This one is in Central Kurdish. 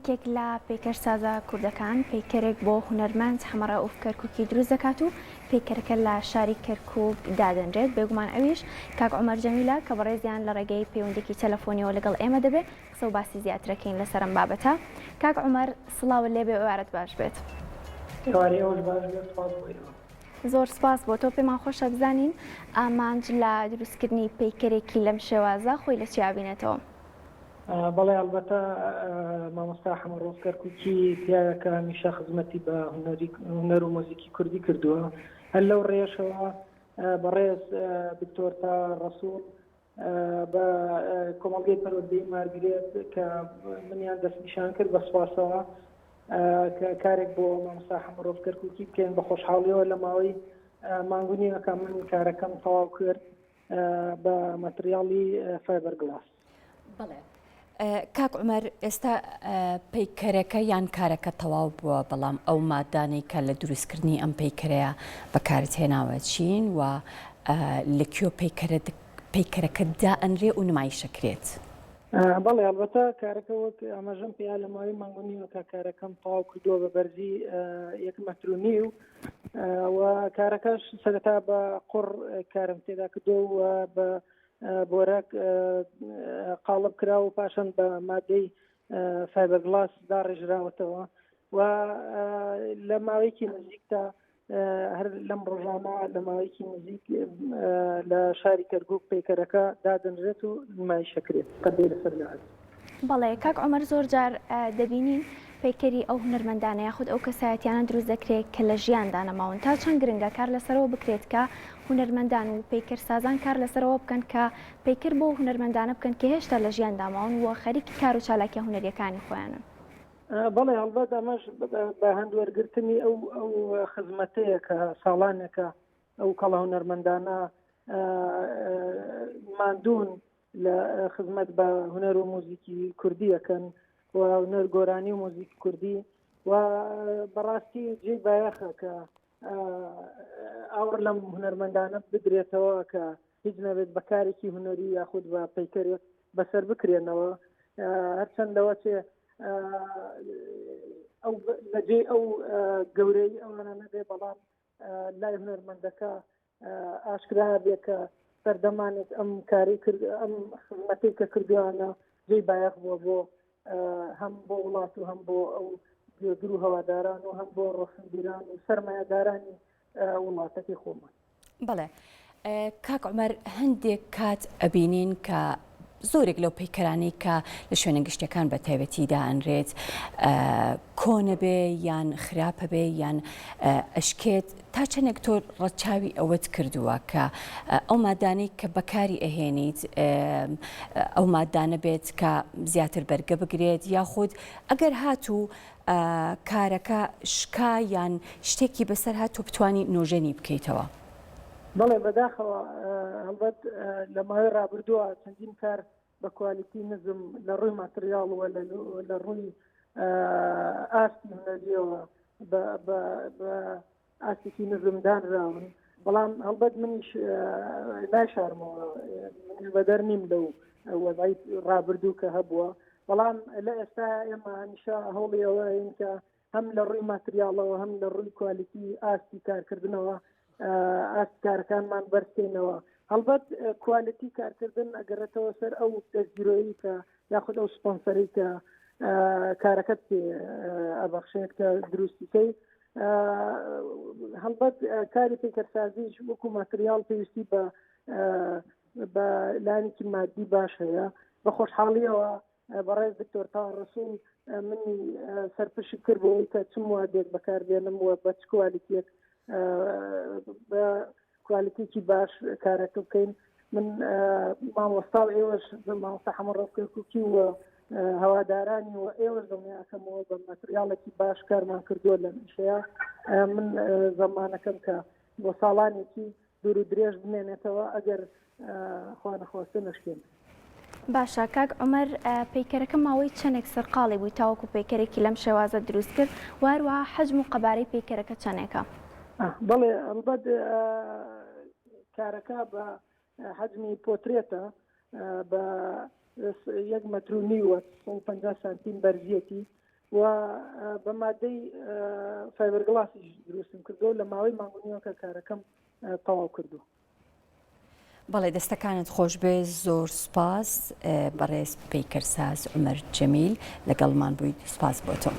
یەکێک لە پەیکەرسازە کوردەکان پەیکەرێک بۆ هونەرمەند حەمەڕەئوف کەرکوکی دروست دەکات و پەیکەرەکە لە شاری کەرکوک دادەنرێت، بێگومان ئەویش کاک عومەر جەمیلە کە بەڕێزیان لە ڕێگەی پەیوەندیەکی تەلەفۆنیەوە لەگەڵ ئێمە دەبێ قسە و باسی زیاترەکەین لەسەر ئەم بابەتە. کاک عومەر سڵاوت لێبێ و ئێوارەت باش بێت. ئێوارەی ئێوەش باش بێت، سوپاس بۆ ئێوە. زۆر سوپاس بۆ تۆ، پێمان خۆشە بزانین ئامانج لە دروستکردنی پەیکەرێکی لەم شێوازە خۆی لە چی ئەبینێتەوە؟ بەڵێ ئەڵبەتە مامۆستا حەمە ڕەوف کەرکوکی پیاوێکە هەمیشە خزمەتی بە هونەری هونەر و مۆزیکی کوردی کردووە هەر لەو ڕێیەشەوە بەڕێز دکتۆر تا ڕەسوڵ بە کۆمەڵگەی پەروەردەی مارگرێت کە منیان دەستنیشان کرد بە سوپاسەوە کە کارێک بۆ مامۆستا حەمە ڕەوف کەرکوکی بکەین بە خۆشحاڵیەوە لە ماوەی مانگ و نیوەکە من کارەکەم تەواو کرد بە مەتریاڵی فایبەر گڵاس. بەڵێ کاک عومەر ئێستا پەیکەرەکە یان کارەکە تەواو بووە بەڵام ئەو مادانەی کە لە دروستکردنی ئەم پەیکەرەیە بەکارت هێناوە چین و لە کوێ پەیکەرە پەیکەرەکە دائەنرێ و نمایشەکرێت؟ بەڵێ ئەڵبەتە کارەکە وەک ئاماژەم پێیا لە ماوەی مانگ و نیوەکە کارەکەم تەواو کردووە بە بەرزی یەک مەتر و نیو و کارەکەش سەرەتا بە قوڕ کارم تێدا کردو و بە بۆرەک قاڵب کرا و پاشان بە مادەی فایبەرگڵاس داڕێژراوەتەوە و لە ماوەیەکی نزیکدا هەر لەم ڕۆژانە لە ماوەیەکی نزیک لە شاری کەرکوک پەیکەرەکە دادەنرێت و نمایشەکرێت پەردەی لەسەر لەعێت. بەڵێ کاک عومەر زۆر جار دەبینین پەیکەری ئەو هونەرمەندانە یاخود ئەو کەسایەتیانە دروست دەکرێت کە لە ژیاندا نەماون تا چەند گرنگە کار لەسەرەوە بکرێت کە هونەرمەندان و پەیکەرسازان کار لەسەرەوە بکەن کە پەیکەر بۆ هونەرمەندانە بکەن کە هێشتا لە ژیاندا ماون و خەریکی کار و چالاکیە هونەریەکانی خۆیانن. بەڵێ هەڵبەت ئەمەش بە هەند وەرگرتنی ئەو ئەو خزمەتەیە کە ساڵانێکە ئەو کەڵە هونەرمەندانە ماندوون لە خزمەت بە هونەر و موزیکی کوردی ئەکەن و هونەر گۆرانی و موزیکی کوردی و بەڕاستی جێی بایەخە کە ئاوڕ لەم هونەرمەندانە بدرێتەوە کە هیچ نەبێت بە کارێکی هونەری یاخود بە پەیکەرێک بەسەر بکرێنەوە هەرچەند لەوە چێ ئەو لەجێی ئەو گەورەی ئەوانە نەبێ بەڵام لای هونەرمەندەکە ئاشکرا بێ کە سەردەمانێک ئەم کاری کرد ئەم خزمەتەی کە کردوانە جێی بایەخ بووە بۆ هەم بۆ وڵات و هەم بۆ ئەو گوێگر و هەواداران و هەم بۆ ڕۆشنبیران و سەرمایەدارانی وڵاتەکەی خۆمان. بەڵێ کاک عومەر هەندێک کات ئەبینین کە زۆرێک لەو پەیکەرانەی کە لە شوێنە گشتیەکان بە تایبەتی دائەنرێت کۆنە بێ یان خراپە بێ یان ئەشکێت تا چەندێک تۆ ڕەچاوی ئەوەت کردووە کە ئەو مادانەی کە بەکاری ئەهێنیت ئەو مادانە بێت کە زیاتر بەرگە بگرێت یاخود ئەگەر هاتوو کارەکە شکا یان شتێکی بەسەر هات تۆ بتانی نۆژەنی بکەیتەوە؟ بەڵێ بەداخەوە هەڵبەت لە ماوەی ڕابردووە چەندین کار بە کوالیتی نزم لە ڕووی ماتریاڵ و لە ڕووی ئاستی هونەریەوە بە ئاستێکی نزم دانراون بەڵام هەڵبەت منیش ناشارمەوە منیش بەدەر نیم لەو وەزعی ڕابردوو کە هەبووە بەڵام لە ئێستا ئێمە هەمیشە هەوڵی ئەوەین کە هەم لە ڕووی ماتریاڵەوە هەم لە ڕووی کوالیتی ئاستی کارکردنەوە ئاست کارەکانمان بەرزکەینەوە هەڵبەت کوالیتی کارکردن ئەگەڕێتەوە سەر ئەو دەستگیرۆیی کە یاخود ئەو سپۆنسەری کە کارەکەت پێ ئەبەخشێت کە دروستیکەی هەڵبەت کاری پەیکەرسازیش وەکو ماتریاڵ پێویستی بە بە لایەنێکی مادی باش هەیە بە خۆشحاڵیەوە بەڕێز دکتۆر تا ڕسوڵ منی سەرپشک کرد بۆ ئەوەی کە چ موادێک بەکاربێنم و بە چ کوالیتیەک بە کوالیتێکی باش کارەکە بکەین من مامۆستا و ئێوەش مامۆستا حەمە ڕەوف کەرکوکی و هەوادارانی و ئێوەش دڵنیاکەمەوە بە ماتریاڵێکی باش کارمان کردووە لەم ئیشەیە من زەمانەکەم کە بۆ ساڵانێکی دوور و درێژ بمێنێتەوە ئەگەر خوا نەخواستە نەشکێن. باشە کاک عومەر پەیکەرەکە ماوەی چەنێک سەرقاڵی بووی تاوەکو پەیکەرێکی لەم شێوازە دروست کرد و هەروەها حەجم و قەبارەی پەیکەرەکە چەنێکە؟ بەڵێ ئەڵبەت کارەکە بە حەجمی پۆترێتە بە یەک مەتر و نیوە 150 سانتیم بەرزیەتی. و بە مادەی فایبەرگڵاسیش دروستم کردو لە ماوەی مانگ و نیوەکە کارەکەم تەواو کردو. بەڵێ دەستەکانت خۆشبێ زۆر سوپاس بەڕێز پەیکەرساز عومەر جەمیل لەگەڵمان بوویت سوپاس بۆ تۆ.